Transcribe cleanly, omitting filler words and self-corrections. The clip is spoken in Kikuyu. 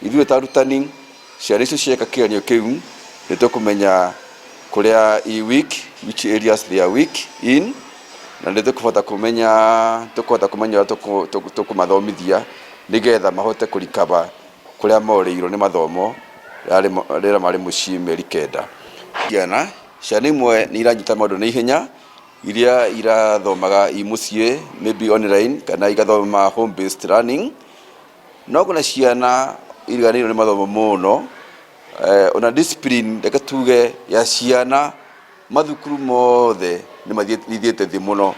Ithuĩ ta arutani, ciana icio cieka kĩgeranio kĩu nĩ tũkũmenya kũrĩa i weak, which areas they are weak in, na nĩ tũkũhota kũmenya tũkũhota kũmenya ũrĩa tũkũmathomithia nĩgetha mahote kũ recover kũrĩa morĩirwo nĩ mathomo rĩrĩa marĩ mũciĩ mĩeri 9. Ciana ciana imwe nĩ iranyita maũndũ na ihenya, iria irathomaga i mũciĩ, maybe online, kana igathoma home based learning, no kuna ciana iriganĩirwo nĩ mathomo mũno. Ona discipline, reke tuge, ya ciana mathukuru mothe nĩ mathiĩte thĩ mũno.